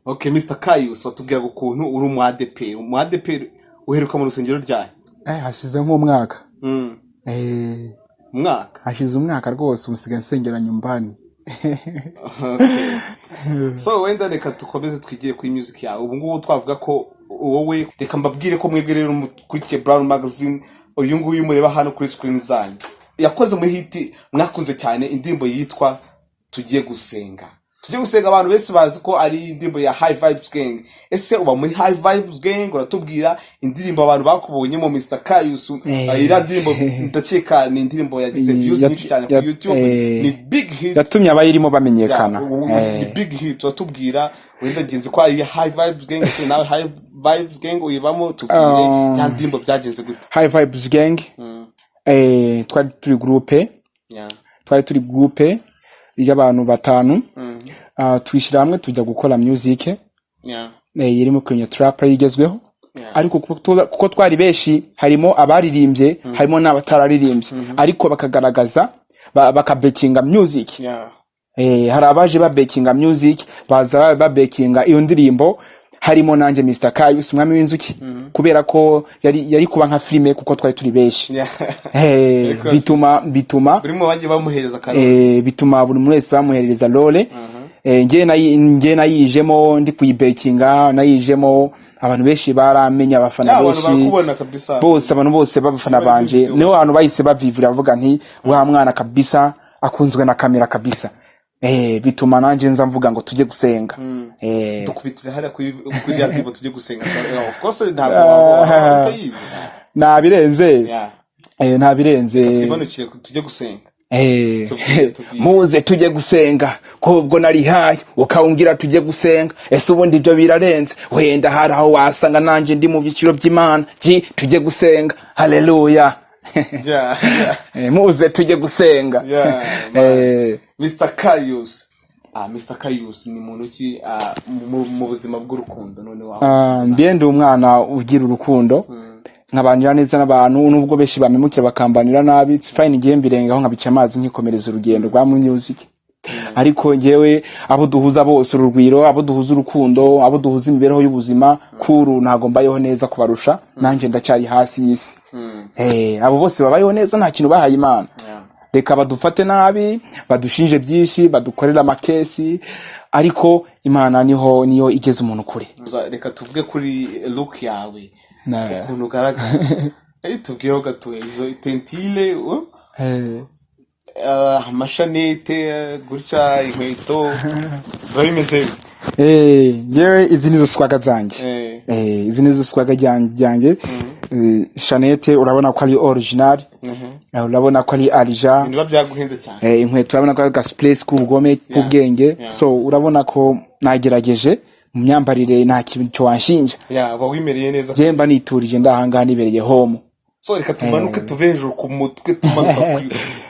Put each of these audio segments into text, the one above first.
Okay, Mr. Kayus, watubwiraga ukuntu uri umu ADEPR. Umu ADEPR uheruka mu rusengero ryari? Hashize nk'umwaka. Umwaka? Hashize umwaka rwose, ubu nsigaye nsengera nyumbani. Okay. So wenda reka dukomeze twigire kuri music yawe. Ubu ngubu twavuga ko wowe, reka mbabwire ko mwebwe rero mukurikiye Brown Magazine, uyu nguyu mureba hano kuri screen zanyu yakoze muri hit mwakunze cyane, indirimbo yitwa "Tugiye Gusenga". "Tugiye Gusenga" abantu benshi bazi ko ari indirimbo ya High Vibes Gang. Ese uba muri High Vibes Gang? Uratubwira indirimbo abantu bakubonyemo, Mr. Kayus. Iriya ndirimbo ndakeka ni indirimbo yagize views nyinshi cyane kuri YouTube. Ni big hit. Yatumye abayirimo bamenyekana. Ni big hit. Uratubwira wenda genzi ko ari High Vibes Gang. Ese nawe High Vibes Gang uyibamo? Tubwire ya ndirimbo byagenze gute? High Vibes Gang, twari turi groupe, twari turi groupe y'abantu batanu. Twishyira hamwe tujya gukora music irimo kwenye trap igezweho. Ariko kuko twari benshi, harimo abaririmbye, harimo n'abatararirimbye, ariko bakagaragaza bakabekinga music. Hari abaje babekinga music, baza babekinga iyo ndirimbo, harimo nanjye Mr. Kayus, umwami w'inzuki, kubera ko yari kuba nka filime kuko twari turi benshi. Bituma Buri mu bagiye bamuhereza akarori. Bituma buri muntu wese bamuhereza role. Njye nayijemo ndi kuyibekinga, nayijemo abantu benshi baramenya, abafana Yeah, abantu benshi barakubona kabisa. Bose, abantu bose b'abafana Bari kuri banje video. niho abantu bahise bavivura, bavuga nti wa mwana kabisa akunzwe na kamera kabisa. Bituma nanjye nza mvuga ngo tujye gusenga. Dukubitira hariya kuri ya ndirimbo "Tujye Gusenga". Of course ntabwo waba utayizi. Nabirenze. Ntabirenze. Twimanukire "Tujye Gusenga". Tubwire, tubwire. Muze tujye gusenga, ko ubwo narihaye ukawumbwira tujye gusenga. Ese ubundi ibyo birarenze? Wenda hari aho wasanga nanjye ndi mu byiciro by'Imana. Ji tujye gusenga, haleluya. Muze tujye gusenga. Yeah, Mr. Kayus. Mr. Kayus ni muntu ki mu buzima bw'urukundo none waho? Mbiye ndi umwana ugira urukundo, nkabanira neza n'abantu, nubwo benshi bamemukira bakambanira nabi. It's fine, ngiye mbirengaho nkabica amazi, nkikomereza urugendo rwa mu music. Ariko njyewe abo duhuza bose urugwiro, abo duhuza urukundo, abo duhuza imibereho y'ubuzima kuru, ntabwo mbayeho neza kubarusha, nanjye ndacyari hasi y'isi. Abo bose babayeho neza nta kintu bahaye Imana. Reka badufate nabi, badushinje byinshi, badukorere amakesi, ariko Imana niho niyo igeze umuntu kure. Reka tuvuge kuri look yawe, ukuntu ugaragara. Tubwireho gatoya izo teinture, amashanete gutya, inkweto, biba bimeze bite? Njyewe izi nizo swagga zanjye. Izi nizo swagga ryanjye. Chaînette urabona ko ari original. Urabona ko ari arja. Ibintu biba byaguhenze cyane. Inkweto urabona ko ari gaspress k'ubugome k'ubwenge. So urabona ko nagerageje mu myambarire, nta kintu wanshinja. Yeah, uba wimereye neza. Njye mba niturije, ndahangaha nibereye home. So reka tumanuke, tuve hejuru ku mutwe, tumanuka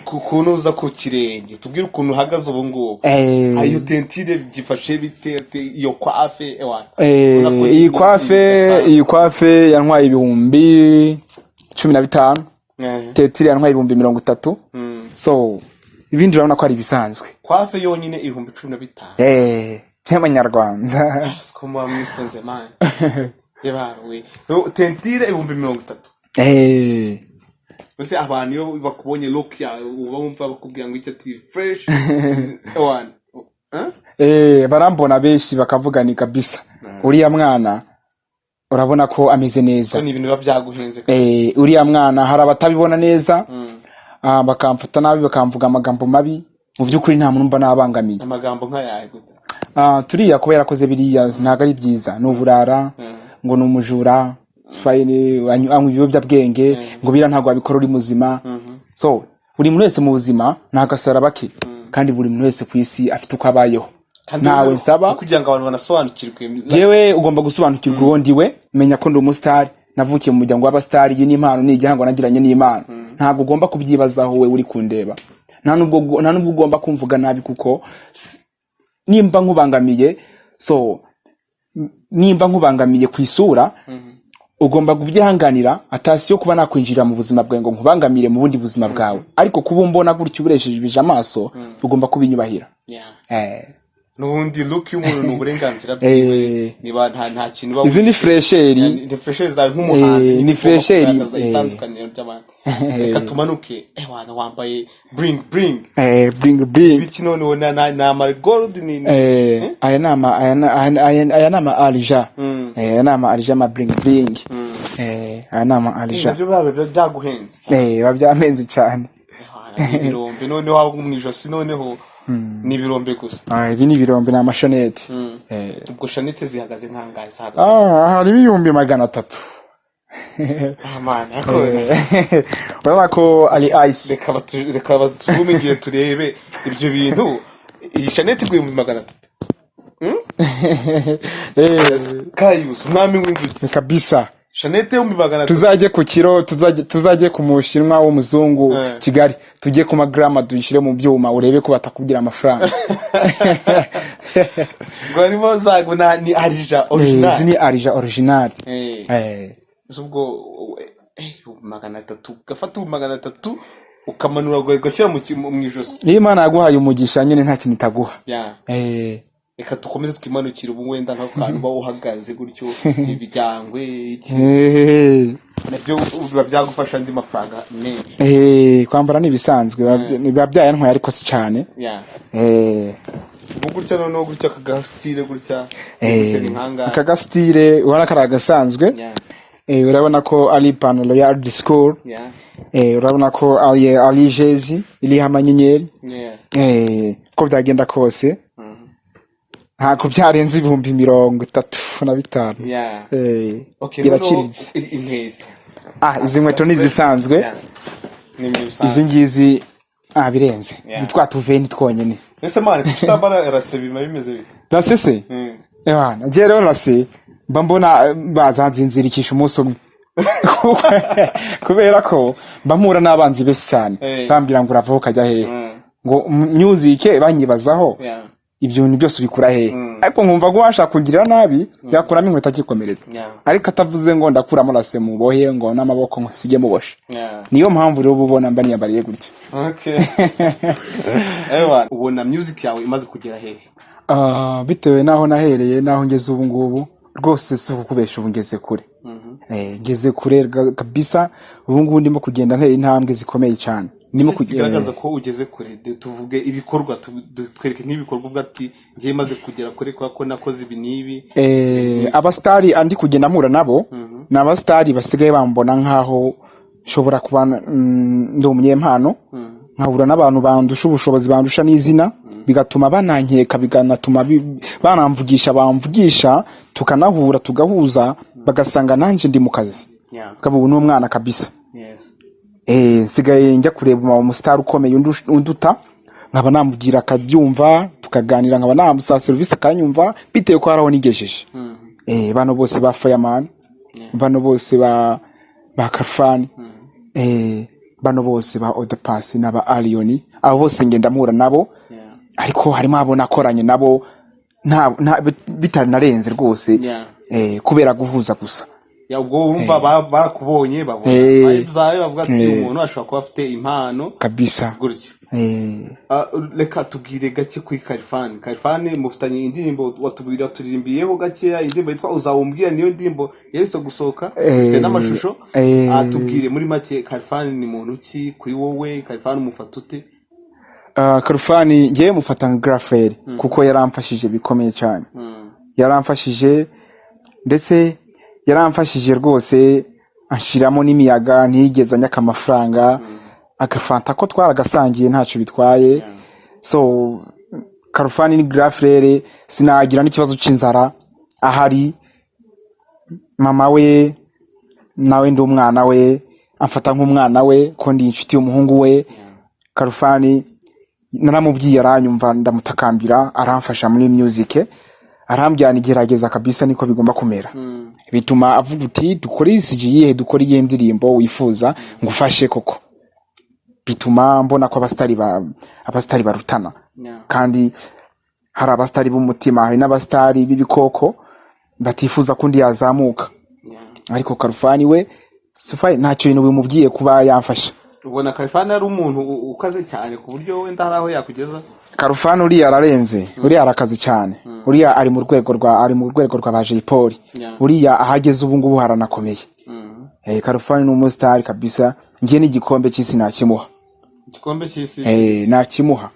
ku kunuza ku kirenge. Tubwire ukuntu uhagaze ubu ngubu. Ayo teinture byifashe bite? Iyo coiffe, ewana? Ubona ko ni Iyi ibintu coiffe, bidasanzwe. iyi coiffe yantwaye 15,000. Teinture yantwaye 30,000. So ibindi urabona ko ari ibisanzwe. Coiffe yonyine 15,000? By'amanyarwanda. Siko muba mwifunze man, yebawe! Teinture 30,000? Mbese abantu iyo bakubonye, look yawe, uba wumva bakubwira ngo icyo ati fresh, ewana, eh? Barambona benshi bakavuga ni kabisa uriya mwana urabona ko ameze neza. So ni ibintu biba byaguhenze. Uriya mwana, hari abatabibona neza, bakamfata nabi, bakamvuga amagambo mabi. Mu by'ukuri nta muntu mba nabangamiye. Amagambo nk'ayahe gute? Turiya kuba yarakoze biriya ntabwo ari byiza, ni uburara, ngo ni umujura, fine, anywa ibiyobyabwenge, ngo biriya ntabwo wabikora uri muzima. So buri muntu wese mu buzima ni agasaraba ke, kandi buri muntu wese ku isi afite uko abayeho. Kandi Ntawe rero, nsaba. kugira ngo abantu banasobanukirwe. Jewe ugomba gusobanukirwa uwo ndiwe, menya ko ndi umusitari, navukiye mu muryango w'abasitari. Iyi ni impano, ni igihango nagiranye n'Imana. Ntabwo ugomba kubyibazaho, we uri kundeba. Nta nubwo ugomba kumvuga nabi kuko Nimba nkubangamiye, so nimba nkubangamiye ku isura, ugomba kubyihanganira. Atasiyo kuba nakwinjira mu buzima bwawe ngo nkubangamire mu bundi buzima bwawe, ariko kuba umbona gutyo uburesheje amaso, ugomba kubinyubahira. N'ubundi look y'umuntu ni uburenganzira bwiwe. Niba nta kintu uba Izi ni fraîcheur. Ni fraîcheur zawe nk'umuhanzi. Ni Nyine ugomba fraîcheur, kugaragaza itandukaniro ry'abantu. Reka tumanuke. Wana wambaye bling bling. Bling bling. Biki noneho na ama gold ni Aya ni ama aya ni ama argent. Aya ni ama argent, ama bling bling. Aya ni ama argent. Nabyo biba byaguhenze. Biba byamenze cyane. Wana, ni ibirombe noneho aho mu ijosi, noneho ni ibirombe gusa. Ah, ibi ni ibirombe, ni amashanete. Ubwo chaînette zihagaze nkangahe, zihagaze? Ah, harimo 300,000. Ah man, ariko Urabona ko ari ice. Reka batuzume igihe turebe ibyo bintu. Iyi chaînette igura 300,000? Kayusi, umwami w'inzuki. Kabisa. Chaînette y'300,000. Tuzajye ku kiro, tuzajye ku mushinwa w'umuzungu Kigali, tujye ku magarama, dushyire mu byuma, urebe ko batakubwira amafaranga. Ngo harimo zago na ni argent Izi original. Ni argent original. Ese ubwo 300, ugafata 300,000 ukamanura ugashyira mu ijosi? Niyo Imana yaguhaye umugisha nyine, nta kintu itaguha. Reka dukomeze twimanukire. Ubu wenda nk'ako kantu uba uhagaze gutyo, ibijyangwe iki, nabyo biba byagufasha andi mafaranga menshi. Kwambara ni ibisanzwe, biba byayantwaye ariko si cyane. Ubu gutya noneho, gutya aka gastyle gutya, gutya ni nkangahe? Aka gastyle ubona ko ari agasanzwe. Urabona ko ari ipantaro ya Art School. Urabona ko ari jezi iriho amanyenyeri. Uko byagenda kose, ntabwo byarenze 35,000. Okay, Biraciriritse. noneho inkweto. Ah, izi nkweto ni izisanzwe. Yeah. Ni ibintu bisanzwe. Izi ngizi, ah, birenze. Ni twa tuveni twonyine. Ese man, kuki utambara lacets? Biba bimeze bite? Lacets se? Ewana, njye rero lacets mba mbona bazanzinzirikisha umunsi umwe, kubera ko mba mpura n'abanzi benshi cyane, bambwira ngo uravaho ukajya hehe, ngo music banyibazaho, ibyo bintu byose ubikura hehe? Ariko nkumva ko washaka kungirira nabi yakuramo inkweto akikomereza, ariko atavuze ngo ndakuramo lacets mubohe, ngo n'amaboko ngo sige muboshe. Niyo mpamvu rero uba ubona mba niyambariye gutya. Okay. Ewa, ubona music yawe imaze kugera hehe? Ah, bitewe n'aho nahereye n'aho ngeze ubu ngubu, rwose si ukukubesha, ubu ngeze kure. Ngeze kure kabisa. Ubu ngubu ndimo kugenda ntera intambwe zikomeye cyane, ndimo Ese kigaragaza ko ugeze kure, tuvuge ibikorwa, twereke nk'ibikorwa uvuga ati ngiye maze kugera kure kubera ko nakoze ibi n'ibi. Abasitari andi kugenda mpura nabo ni abasitari basigaye bambona nk'aho nshobora kuba ndi umunyempano, nkahura n'abantu bandusha ubushobozi, bandusha n'izina, bigatuma banankeka, bikanatuma banamvugisha, bamvugisha, tukanahura, tugahuza, bagasanga nanjye ndi mu kazi. Kaba ubu ni umwana kabisa. Nsigaye njya kureba umusitari ukomeye unduta, nkaba namubwira akabyumva, tukaganira, nkaba namusaba serivisi akanyumva, bitewe ko hari aho nigejeje. Bano bose ba Fireman, bano bose ba Karfani, bano bose ba Oda Paccy n'aba Allioni, abo bose ngenda mpura nabo. Ariko harimo abo nakoranye nabo nta bitanarenze rwose, kubera guhuza gusa. Yeah, ubwo urumva barakubonye, babona vibes zawe, bavuga ati umuntu ashobora kuba afite impano kabisa. gutya. Ah, reka tubwire gake kuri Karifani. Karifani mufitanye indirimbo, watubwira, turirimbiyeho gakeya, indirimbo yitwa Uzawumbwira, niyo ndirimbo yaherutse gusohoka, ifite n'amashusho. Ah, tubwire muri make, Karifani ni muntu ki kuri wowe? Karifani umufata ute? Karufani ngewe mufata nka grand frère, kuko yaramfashije bikomeye cyane. Yaramfashije, ndetse yaramfashije rwose, anshiramo n'imiyaga, ntiyigeze anyaka amafaranga, agafanta ko twaragasangiye ntacyo bitwaye. So Karufani ni grand frère, sinagira n'ikibazo cy'inzara ahari. Mama we nawe ndi umwana we, amfata nk'umwana we, ko ndi inshuti y'umuhungu we. Karufani naramubwiye aranyumva, ndamutakambira aramfasha muri music, arambwira nigerageza kabisa, niko bigomba kumera. Bituma avuga uti dukore isiji yihe, dukore iyihe ndirimbo wifuza ngufashe koko. Bituma mbona ko abasitari barutana kandi. Hari abasitari b'umutima, hari n'abasitari b'ibikoko batifuza ko undi yazamuka, ariko Karufani we sufari ntacyo bintu bimubwiye kuba yamfasha. Ubona Kalifani ari umuntu ukaze cyane ku buryo wenda hari aho yakugeza? Karufani uriya ararenze, uriya arakaze cyane, uriya ari mu rwego rwa ba Jay Polly. Uriya ahageze ubu ngubu haranakomeye. Karufani ni umusitari kabisa, ngiye n'igikombe cy'isi nakimuha. Igikombe cy'isi? Nakimuha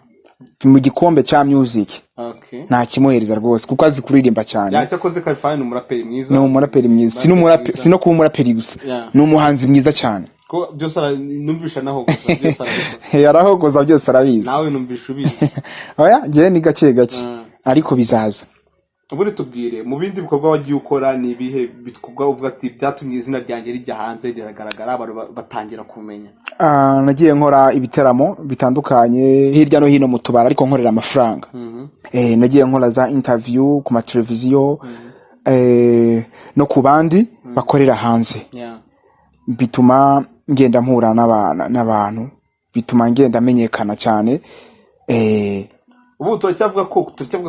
mu gikombe cya music. Nakimuhereza rwose kuko azi kuririmba cyane. Yeah, cyakoze Kalifani ni umuraperi mwiza. Ni umuraperi mwiza, si no kuba umuraperi gusa, ni umuhanzi mwiza cyane. Ko byose numvisha naho gusa byose arabikora. Yarahogoza, byose arabizi. Nawe numvisha ubizi. Oya, njyewe ni gake gake, ariko bizaza. Ubundi tubwire, mu bindi bikorwa wagiye ukora, ni ibihe bikorwa uvuga ati byatumye izina ryanjye rijya hanze, riragaragara, abantu batangira kumenya? Ah, nagiye nkora ibitaramo bitandukanye hirya no hino mu tubari, ariko nkorera amafaranga. Nagiye nkora za interview ku mateleviziyo no ku bandi bakorera hanze. Bituma ngenda mpura n'abantu, bituma ngenda menyekana cyane. Ubu turacyavuga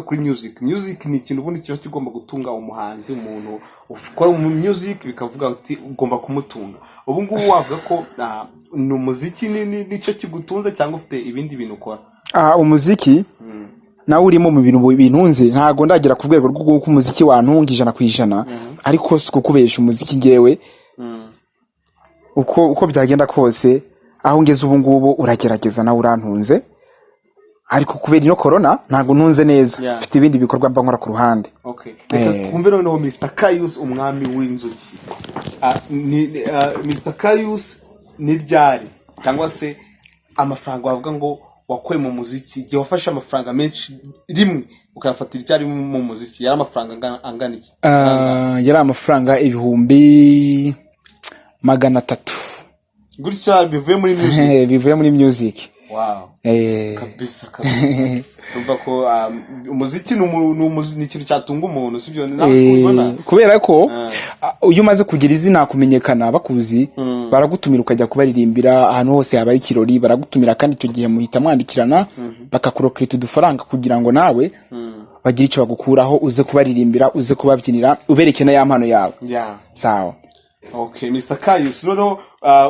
kuri music. Music ni ikintu ubundi kiba kigomba gutunga umuhanzi, umuntu ukora mu music, bikavuga uti ugomba kumutunga. Ubu ngubu wavuga ko ni umuziki nicyo kigutunze cyangwa ufite ibindi bintu ukora? Ah, umuziki nawe urimo mu bintu bintunze. Ntabwo ndagera ku rwego rw'uko umuziki wantunga 100%, ariko si kukubesha, umuziki ngewe uko byagenda kose, aho ngeze ubu ngubu uragerageza, nawe urantunze, ariko kubera ino corona ntabwo ntunze neza. Mfite ibindi bikorwa mba nkora ku ruhande. Okay, reka twumve noneho Mr Kayus, umwami w'inzuki. Mr Kayus, ni ryari cyangwa se amafaranga wavuga ngo wakuye mu muziki, igihe wafashe amafaranga menshi rimwe ukayafatira icyarimwe mu muziki, yari amafaranga angana iki? Ah, yari amafaranga 300,000. Gutya bivuye muri music? Bivuye muri music. Wow. Kabisa kabisa, urumva ko umuziki ni ikintu cyatunga umuntu, sibyo? Nawe siko ubibona? Kubera ko iyo umaze kugira izina, kumenyekana, bakuzi, baragutumira ukajya kubaririmbira ahantu hose habaye ikirori, baragutumira. Kandi icyo gihe muhita mwandikirana, bakakurokirita udufaranga kugira ngo nawe bagire icyo bagukuraho, uze kubaririmbira, uze kubabyinira, ubereke na ya mpano yawe. Sawa. Okay, Mr Kayus, noneho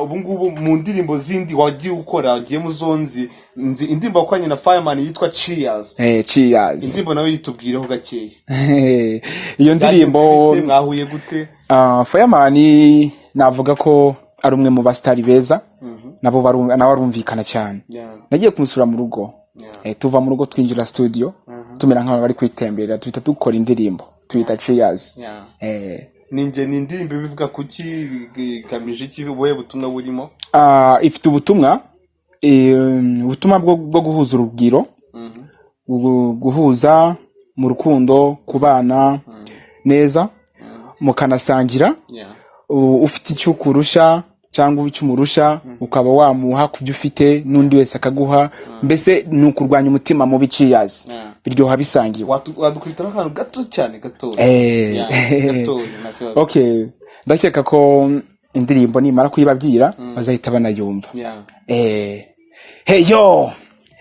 ubu ngubu mu ndirimbo zindi wagiye ukora, wagiye mu zo nzi, nzi indirimbo wakoranye na Fireman yitwa Cheers. Cheers. Indirimbo nawe yitubwireho gakeya. Iyo ndirimbo Byagenze bite? Mwahuye gute? Fireman navuga ko ari umwe mu basitari beza, nabo nawe arumvikana cyane. Nagiye kumusura mu rugo. Tuva mu rugo twinjira studio, tumera nk'abantu bari kwitemberera, tuhita dukora indirimbo tuyita Cheers. Ninjye ni indirimbo ibivuga kuki, igamije iki, ubuhe butumwa burimo? Ah, ifite ubutumwa, ubutumwa bwo guhuza urugwiro, guhuza mu rukundo, kubana neza, mukanasangira. Ufite icyo ukurusha cyangwa icyo umurusha, ukaba wamuha ku byo ufite, n'undi wese akaguha. Mbese ni ukurwanya umutima mubi. Cheers. Biryoha bisangiwe. Wadukubitamo akantu gato cyane, gatoya? Yeah, gatoya, nta kibazo. Okay, ndakeka ko indirimbo nimara kuyibabwira bazahita banayumva. Hey yo,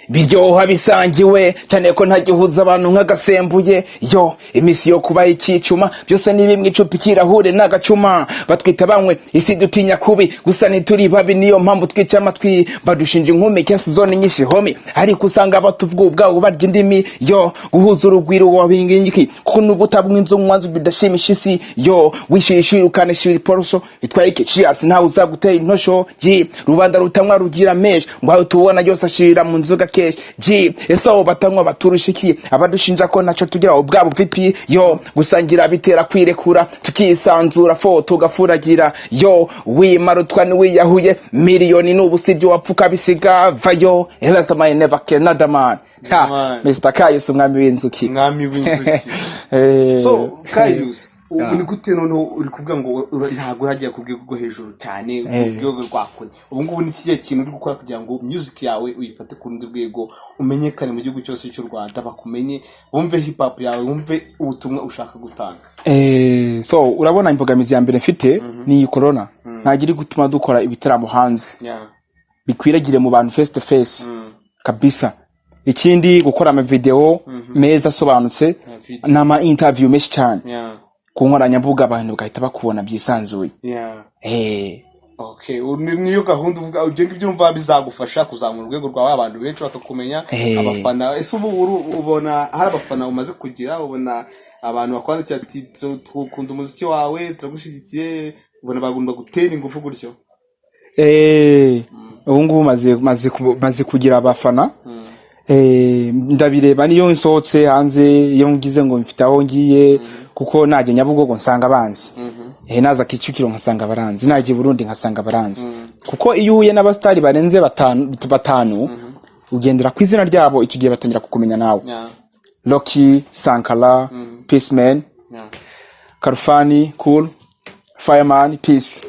biryoha bisangiwe cyane, ko ntagihuza abantu nk'agasembuye. Yo, iminsi yo kubaha ikicuma, byose ni bimwe, icupa, ikirahure n'agacuma. Batwita banywe isi, dutinya kubi gusa ntituri babi, niyo mpamvu twica amatwi. Badushinja inkumi kesi zone nyinshi homi, ariko usanga batuvuga ubwabo barya indimi. Yo, guhuza urugwiro wabingiki, kuko nubwo utabwa inzu mwanzu bidashimisha isi. Yo, wishishira ukanishira iporosho itwaye iki. Cheers, ntawe uzagutera intosho. Ji rubanda rutanywa rugira menshi, ngo aho tubona yose ashirira mu nzoga keshi. Ji ese abo batanywa baturusha iki? Abadushinja ko ntaco tugira ubwabo vipi? Yo, gusangira bitera kwirekura, tukisanzura fo tugafuragira. Yo, wimarutwa niwiyahuye miliyoni n'ubu sibyo wapfa ukabisiga vayo. Rastaman never kill another man. Ha. Man. Mr Kayus, umwami w'inzuki. Umwami w'inzuki. So Kayus, ubu ni gute noneho uri kuvuga ngo ntabwo uragera ku rwego rwo hejuru cyane, ku rwego rwa kure? Ubu ngubu ni ikihe kintu uri gukora kugira ngo music yawe uyifate ku rundi rwego, umenyekane mu gihugu cyose cy'u Rwanda, bakumenye, bumve hip hop yawe, bumve ubutumwa ushaka gutanga? So urabona, imbogamizi ya mbere mfite ni iyi corona, ntabwo iri gutuma dukora ibitaramo hanze bikwiragire mu bantu face to face kabisa. Ikindi, gukora amavideo meza asobanutse Video. n'ama interview menshi cyane ku nkoranyambuga, abantu bagahita bakubona byisanzuye. Okay, niyo gahunda uvuga. Ibyo ngibyo urumva bizagufasha kuzamura urwego rwawe, abantu benshi bakakumenya, abafana. Ese ubu ubona hari abafana umaze kugira? Ubona abantu bakwandikira ati: "Tukunda umuziki wawe, turagushyigikiye"? Ubona bagomba gutera ingufu gutyo? Ubu ngubu maze kugira abafana. Ndabireba niyo nsohotse hanze, iyo ngize ngo mfite aho ngiye, kuko najya Nyabugogo nsanga banzi, naza Kicukiro nkasanga baranzi, najya i Burundi nkasanga baranzi, kuko iyo uhuye n'abasitari barenze batanu ugendera ku izina ryabo, icyo gihe batangira kukumenya nawe. Rocky, Sankara, Peaceman, Karufani, Cool, Fireman, Peace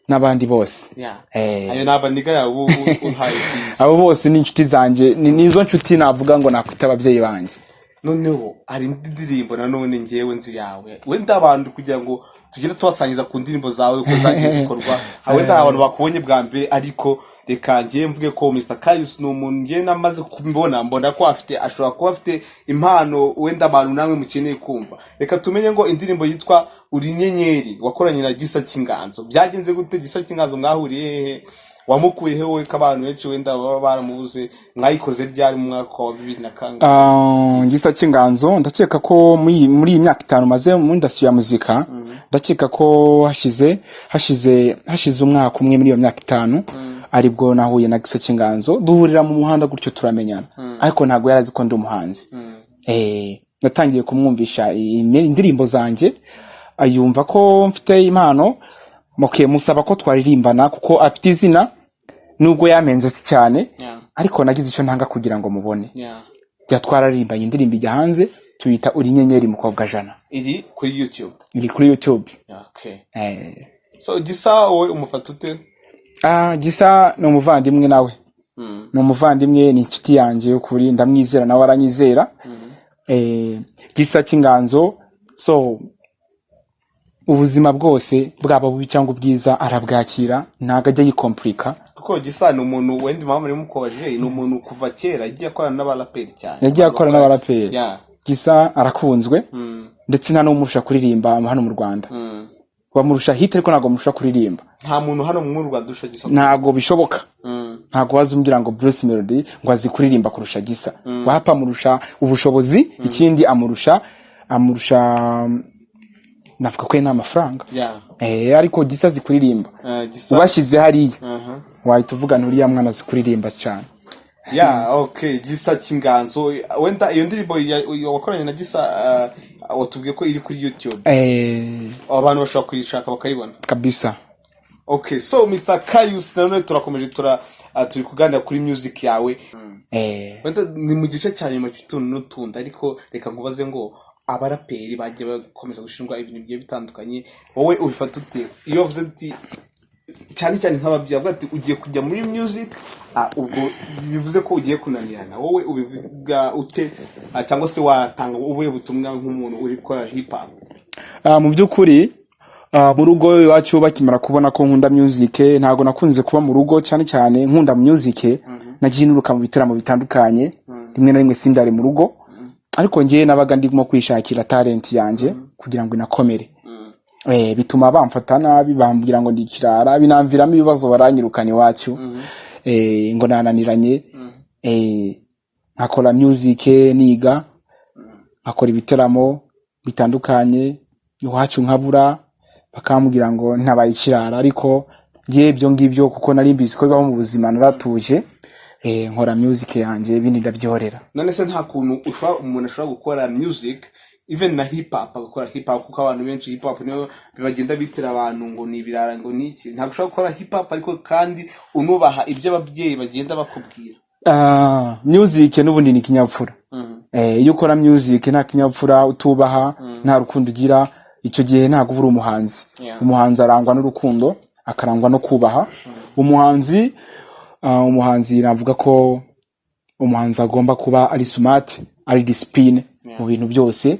n'abandi bose. Ayo ni abanigga yawe ubu uhaye peace. Abo bose ni inshuti zanjye, ni nizo nshuti navuga ngo nakwita ababyeyi banjye. Noneho hari indi ndirimbo nanone ngewe nzi yawe, wenda abantu kugira ngo tugende tubasangiza ku ndirimbo zawe uko zagiye zikorwa. Wenda hari abantu bakubonye bwa mbere, ariko reka ngewe mvuge ko Mr Kayus ni umuntu ngewe namaze kubibona, mbona ko afite, ashobora kuba afite impano wenda abantu namwe mukeneye kumva. Reka tumenye ngo indirimbo yitwa "Uri Inyenyeri" wakoranye na Gisa cy'Inganzo byagenze gute? Gisa cy'Inganzo mwahuriye hehe? Wamukuye he wowe, ko abantu benshi wenda baba baramubuze? Mwayikoze ryari, mu mwaka wa bibiri na kangahe? Ah, Gisa cy'Inganzo, ndakeka ko muri iyi myaka 5 maze mu industry ya muzika, ndakeka ko hashize umwaka umwe muri iyo myaka 5 aribwo nahuye na Gisa cy'Inganzo, duhurira mu muhanda gutyo turamenyana, ariko ntabwo yari azi ko ndi umuhanzi. Natangiye kumwumvisha indirimbo zanjye, ayumva ko mfite impano. Okay, musaba ko twaririmbana kuko afite izina, nubwo yamenze cyane, ariko nagize icyo ntanga kugira ngo mubone. Jya twararirimbanye indirimbo ijya hanze, tuyita "Uri Inyenyeri Mukobwa Jana". Iri kuri YouTube? Iri kuri YouTube. So Gisa wowe umufata ute? Ah, Gisa ni umuvandimwe nawe, ni umuvandimwe, ni inshuti yanjye y'ukuri, ndamwizera nawe aranyizera. Gisa cy'Inganzo, so ubuzima bwose bwaba bubi cyangwa ubwiza arabwakira, ntabwo ajya yikompurika. Kuko Gisa ni umuntu wenda, impamvu urimo mukubajije, ni umuntu kuva kera yagiye akorana n'abaraperi cyane. Yagiye akorana n'abaraperi. Gisa arakunzwe, ndetse nta n'umurusha kuririmba hano mu Rwanda. Bamurusha hit, ariko ntabwo bamurusha kuririmba. Nta muntu hano mu Rwanda urusha Gisa? Ntabwo bishoboka. Ntabwo waza umbwira ngo Bruce Melody ngo azi kuririmba kurusha Gisa. Wapa, amurusha ubushobozi. Ikindi amurusha, navuga ko ari n'amafaranga. Ariko Gisa azi kuririmba. Gisa Ubashyize hariya, wahita uvuga uriya mwana azi kuririmba cyane. Yeah, okay. Gisa cy'Inganzo, wenda iyo ndirimbo wakoranye na Gisa, watubwiye ko iri kuri YouTube? Abantu bashobora kuyishaka bakayibona? Kabisa. Okay, so Mr Kayus, nanone turakomeje, turi kuganira kuri music yawe. Wenda ni mu gice cya nyuma cy'utuntu n'utundi, ariko reka nkubaze ngo abaraperi bagiye bakomeza gushinjwa ibintu bigiye bitandukanye, wowe ubifata ute iyo bavuze ati, cyane cyane nk'ababyeyi bavuga ati: "Ugiye kujya muri music, ubwo bivuze ko ugiye kunanirana"? Wowe ubivuga ute? Cyangwa se watanga ubuhe butumwa nk'umuntu uri gukora hip hop? Mu by'ukuri, mu rugo iwacu bakimara kubona ko nkunda music, ntabwo nakunze kuba mu rugo cyane cyane. Nkunda music, nagiye nuruka mu bitaramo bitandukanye, rimwe na rimwe sindare mu rugo, ariko njyewe nabaga ndimo kwishakira talent yanjye kugira ngo inakomere. Bituma bamfata nabi, bambwira ngo ndi ikirara, binamviramo ibibazo, baranyirukana iwacu, ngo nananiranye. Nkakora music, niga, nkakora ibitaramo bitandukanye, iwacu nkabura, bakambwira ngo ntabaye ikirara. Ariko njye ibyo ngibyo, kuko nari mbizi ko bibaho mu buzima, naratuje, nkora music yanjye, ibindi ndabyihorera. None se nta kuntu ushobora, umuntu ashobora gukora music, even na hip hop, agakora hip hop, kuko abantu benshi hip hop niyo bagenda bitira abantu ngo ni ibirara, ngo ni iki? Ntabwo ushobora gukora hip hop ariko kandi unubaha ibyo ababyeyi bagenda bakubwira? Music n'ubundi ni ikinyabupfura. Iyo ukora music nta kinyabupfura, utubaha, nta rukundo ugira, icyo gihe ntabwo uba uri umuhanzi. Umuhanzi arangwa n'urukundo, akarangwa no kubaha. Umuhanzi, navuga ko umuhanzi agomba kuba ari smart, ari discipline mu bintu byose,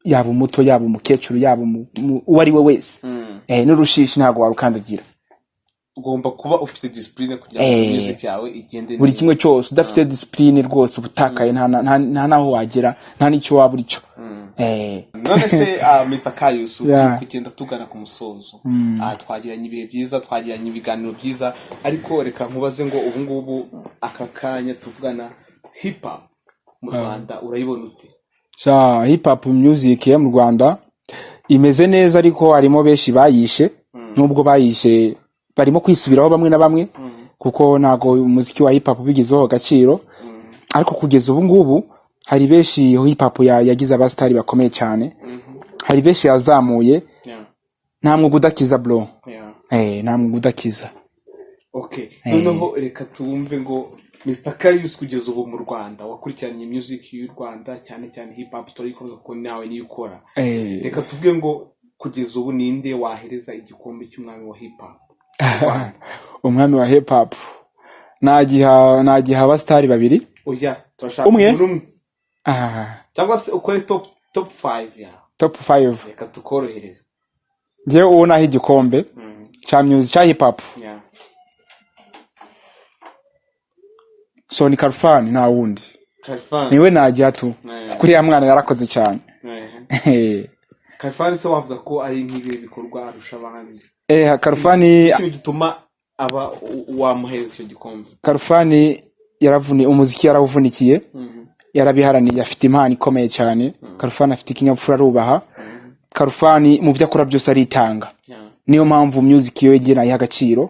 yaba umuto, yaba umukecuru, yaba uwo ari we wese. N'urushishi ntabwo warukandagira. Ugomba kuba ufite discipline kugira ngo music yawe igende Buri neza. kimwe cyose udafite discipline rwose uba utakaye, nta naho wagera, nta n'icyo waba uri cyo. None se, Mr Kayus, turi kugenda tugana ku musozo. Twagiranye ibihe byiza, twagiranye ibiganiro byiza, ariko reka nkubaze ngo ubu ngubu aka kanya tuvugana, hip hop mu Rwanda urayibona ute? Sha, hip hop music yo mu Rwanda imeze neza, ariko harimo benshi bayishe. Nubwo bayishe, barimo kwisubiraho bamwe na bamwe, kuko ntago umuziki wa hip hop bigizeho agaciro. Ariko kugeza ubu ngubu hari benshi hip hop yagize abasitari bakomeye cyane, hari benshi yazamuye. Nta mwuga udakiza, bro. Nta mwuga udakiza. Okay, noneho reka tuwumve ngo Mr Kayus, kugeza ubu mu Rwanda wakurikiranye music y'u Rwanda, cyane cyane hip hop, turayikomeza kuko nawe niyo ukora. Reka tuvuge ngo kugeza ubu ninde wahereza igikombe cy'umwami wa hip hop mu Rwanda? Umwami wa hip hop nagiha abasitari babiri. Oya, turashaka Umwe? umuntu umwe. Cyangwa se ukore top 5 ya Top 5. Reka tukorohereze. Njyewe uwo naho igikombe cya music, cya hip hop, so ni Khalfan, nta wundi. Khalfan. Niwe nagiha tu. Kuriya mwana yarakoze cyane. Khalfan se wavuga ko ari nk'ibihe bikorwa arusha abandi? Khalfan, Ikintu gituma aba wamuhereza icyo gikombe. Khalfan umuziki yarawuvunikiye, yarabiharaniye, afite impano ikomeye cyane. Khalfan afite ikinyabupfura, arubaha. Khalfan mu byo akora byose aritanga. Niyo mpamvu music yo ngiye nayiha agaciro,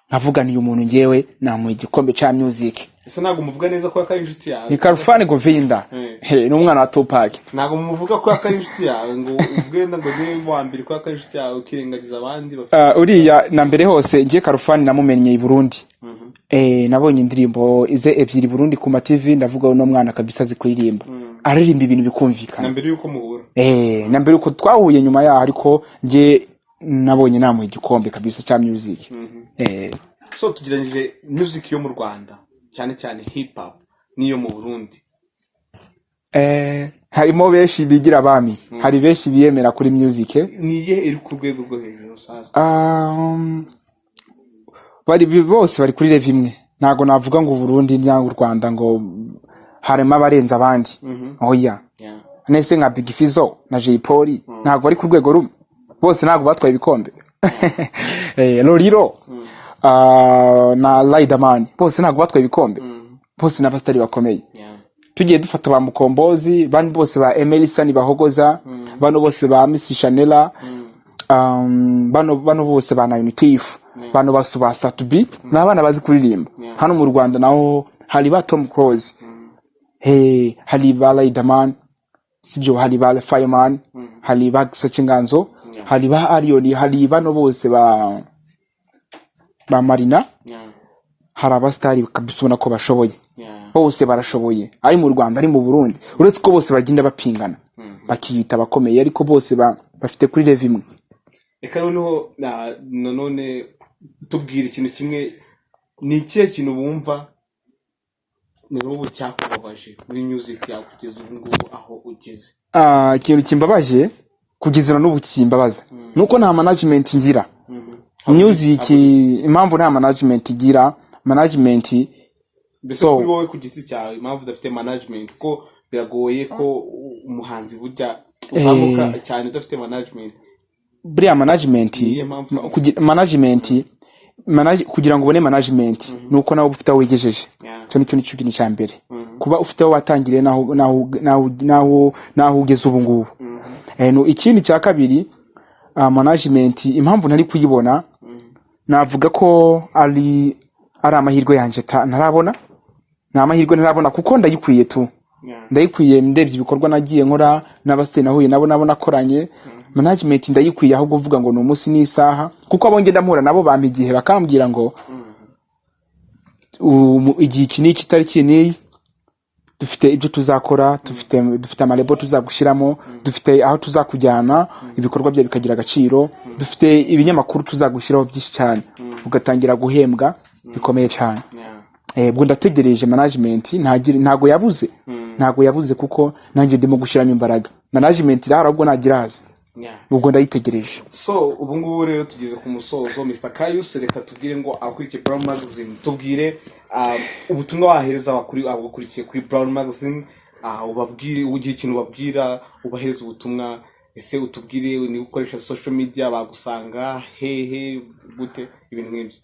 nkavuga ni umuntu ngewe namuha igikombe cya music. Ese ntabwo muvuga neza ko ari inshuti yawe? Ni Khalfan Govinda. He, ni umwana wa Tupac. Ntabwo muvuga ko ari inshuti yawe, ngo ubwenda ngo niwe wa mbere ko ari inshuti yawe, ukirengagiza abandi bafite Uriya na mbere hose ngiye Khalfan namumenye i Burundi. Nabonye indirimbo ize ebyiri i Burundi ku ma TV, ndavuga uno mwana kabisa azi kuririmba, aririmba ibintu bikumvikana. Na mbere y'uko muhura? Na mbere uko twahuye nyuma yaho, ariko nge nabonye namuha igikombe kabisa cya music. So tugereranyije music yo mu Rwanda, cyane cyane hip hop, n'iyo mu Burundi? Harimo benshi bigira abami, hari benshi biyemera kuri music. Ni iyihe iri ku rwego rwo hejuru sasa? Bari bose bari kuri level imwe. Ntago navuga ngo Burundi cyangwa u Rwanda ngo harimo abarenze abandi, oya. Nese nka Big Fizzo na Jay Polly ntabwo bari ku rwego rumwe? Bose ntabwo batwaye ibikombe? Lolilo na Riderman bose ntabwo batwaye ibikombe? Bose n'abasitari bakomeye. Tugiye dufata ba Mukombozi, bandi bose, ba Emerson Bahogoza, bano bose ba Miss Chanela, bano bose ba Nainitif, bano basu ba Satubi, ni abana bazi kuririmba. Hano mu Rwanda naho hari ba Tom Close, hey, hari ba Riderman, sibyo, hari ba Fireman, hari ba Gisakinganzo, hari ba Arion, hari bano bose ba Marina. Hari abasitari kabisa ubona ko bashoboye. Bose barashoboye, ari mu Rwanda, ari mu Burundi, uretse ko bose bagenda bapingana bakiyita abakomeye, ariko bose bafite kuri level imwe. Reka noneho nanone tubwira ikintu kimwe: ni ikihe kintu wumva na n'ubu cyakubabaje muri music yawe kugeza ubu ngubu aho ugeze? Ikintu kimbabaje kugeza na n'ubu kimbabaza nuko nta management ngira music. Impamvu nta management igira, management Mbese kuri wowe ku giti cyawe, impamvu udafite management, ko biragoye ko umuhanzi burya uzamuka cyane udafite management? Buriya management, Niyo mpamvu. Management, kugira ngo ubone management ni uko nawe uba ufite aho wigejeje. Icyo nicyo kintu cya mbere, kuba ufite aho watangiriye n'aho ugeze ubu ngubu. No, ikindi cya kabiri, management impamvu ntari kuyibona, navuga ko ari amahirwe yanjye ntarabona. Ni amahirwe ntarabona kuko ndayikwiye tu. Ndayikwiye ndebye ibikorwa nagiye nkora n'abasitari nahuye nabo nakoranye. Management ndayikwiye, ahubwo uvuga ngo ni umunsi n'isaha, kuko abo ngenda mpura nabo bampa igihe, bakambwira ngo igihe iki n'iki, itariki n'iyi, dufite ibyo tuzakora, dufite amarebo tuzagushyiramo, dufite aho tuzakujyana, ibikorwa byawe bikagira agaciro, dufite ibinyamakuru tuzagushyiraho byinshi cyane, ugatangira guhembwa bikomeye cyane. Ubwo ndategereje management, ntago yabuze, ntago yabuze, kuko nanjye ndimo gushyiramo imbaraga. Management irahari, ahubwo ntagira iraza. Ubwo ndayitegereje. So ubu ngubu rero tugeze ku musozo. Mr Kayus, reka tubwire ngo abakurikiye Brown Magazine, tubwire ubutumwa wahereza abakurikiye kuri Brown Magazine, ubabwire, ugira ikintu ubabwira, ubahereza ubutumwa. Ese utubwire niba ukoresha social media, bagusanga hehe, gute, ibintu nk'ibyo.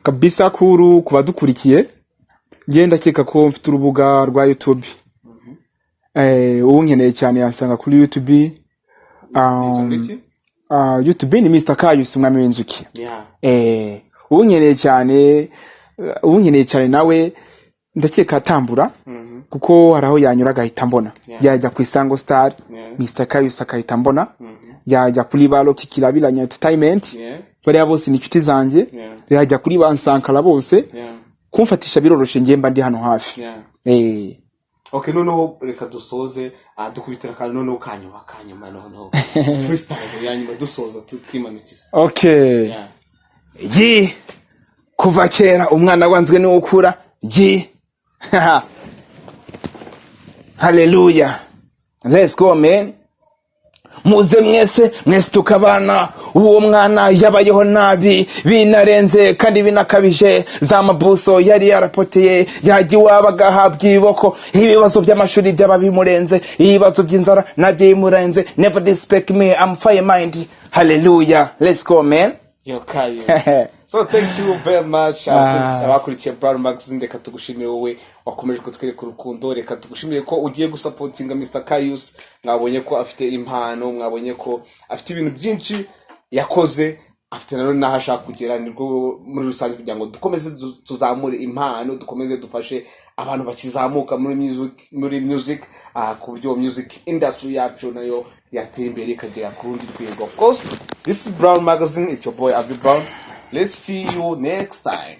Kabisa kuru ku badukurikiye, njye ndakeka ko mfite urubuga rwa YouTube. Uwunkeneye cyane yasanga kuri YouTube. Yisanga iki? YouTube ni Mr Kayus, umwami w'inzuki. Uwunkeneye cyane nawe ndakeka atambura, kuko hari aho yanyura agahita mbona. Yajya ku Isango Star, Mr Kayus akahita mbona. Yajya kuri ba Rocky Kirabiranya Entertainment, bariya bose ni inshuti zanjye. Yajya kuri ba Nsankara bose. Kumfatisha biroroshe, njye mba ndi hano hafi. Okay, noneho reka dusoze, dukubitira akantu noneho kanyuma noneho freestyle ya nyuma, dusoza twimanukira. Okay. Yi, kuva kera umwana wanzwe niwe ukura. Yi, haleluya, let's go man. Muze mwese mwese tukabana. Uwo mwana yabayeho nabi binarenze kandi binakabije, za mabuso yari yarapoteye, yajya iwabo agahabwa ibiboko. Ibibazo by'amashuri byaba bimurenze, ibibazo by'inzara nabyo bimurenze. Never disrespect me, I'm fire mind. Hallelujah, let's go man. Yo Kayo. So thank you very much, abakurikiye Brown Magazine. Reka tugushimire wowe wakomeje kutwereka urukundo. Reka tugushimire ko ugiye gusupportinga Mr Kayus. Mwabonye ko afite impano, mwabonye ko afite ibintu byinshi yakoze, afite nanone n'aho ashaka kugera. Nibwo muri rusange kugira ngo dukomeze tuzamure impano, dukomeze dufashe abantu bakizamuka muri music, ku buryo music industry yacu nayo yatera imbere ikagera ku rundi rwego. Of course, this is Brown Magazine. It's your boy Avi Brown. Let's see you next time.